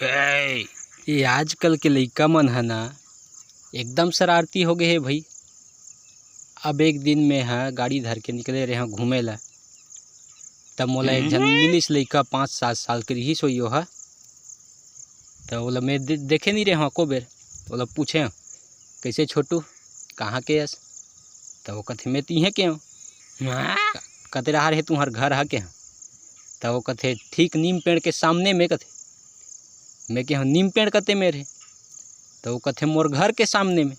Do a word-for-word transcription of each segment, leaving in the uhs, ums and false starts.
ए, ये आजकल के लइका मन ह ना, एकदम शरारती हो गए हे भई। अब एक दिन में ह गाड़ी धर के निकले रहे घूमे ला, तब मोला एक झन मिलिस लइका, पाँच सात साल के रिहिस होई ओहा। त ओला मैं दे-, देखे नहीं रहे एको बेर। ओला पूछे, "कैसे छोटू, कहाँ के अस?" त वो कथे, "मैं तिहे के हूँ।" "कते रहर हे तुम्हर घर ह के?" त वो कथे, "ठीक नीम पेड़ के सामने में," कथे। मैं के हूँ, "नीम पेड़ कते मेर हे?" त वो कथे, "मोर घर के सामने में।"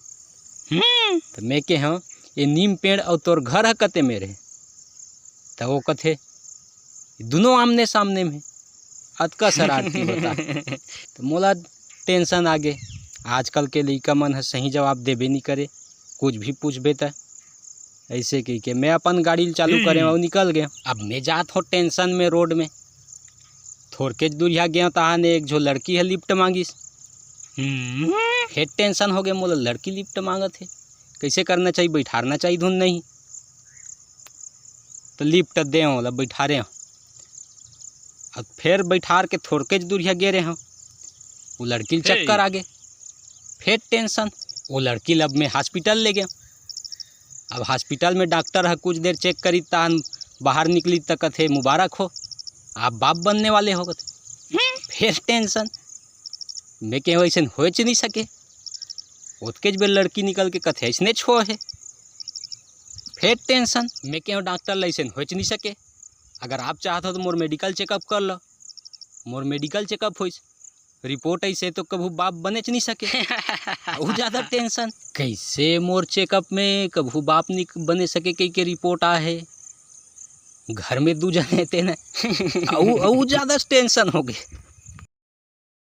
त मैं के हूँ, "ये नीम पेड़ अउ तोर घर ह कते मेर हे?" त वो कथे, "दुनों आमने सामने में।" अतका शरारती होता। त मोला टेंशन आ गे। आजकल के लइका मन ह सही जवाब देबे नहीं करे, कुछ भी पूछबे त। ऐसे कह के मैं अपन गाड़ी ल चालू करे अउ निकल गए। अब मैं जात हो टेंशन में रोड में। थोरके दूरिया गए तहाने एक झो लड़की ह लिफ्ट मांगिस। फिर टेंशन हो गए, मोला लड़की लिफ्ट मांगत हे, कैसे करना चाहिए, बैठारना चाहिए धुन नहीं। तो लिफ्ट दे ओला बैठारे हूँ। अब फिर बैठार के थोरके दूरिया गे रहे हूँ, वो लड़की ल चक्कर आ गए। फिर टेंशन, वो लड़की ल अब मैं हॉस्पिटल ले गए। अब हॉस्पिटल में डॉक्टर ह कुछ देर चेक करी, तहन बाहर निकली त कथे, "मुबारक हो, आप बाप बनने वाले हो," कथे। फिर टेंशन, मैं के वैसे होच नहीं सके। ओतकेच बेर लड़की निकल के कथे, "ऐसने छो हे।" फिर टेंशन, मैं के डॉक्टर ल ऐसे होच नहीं सके, अगर आप चाहत हो तो मोर मेडिकल चेकअप कर लो। मोर मेडिकल चेकअप होइस, रिपोर्ट ऐसे तो कभू बाप बनेच नहीं सके। अउ ज्यादा टेंशन, कैसे मोर चेकअप में कभू बाप नहीं बने सके कह के रिपोर्ट आ है। घर में दू जने तेने अउ अउ ज्यादा टेंशन हो गए।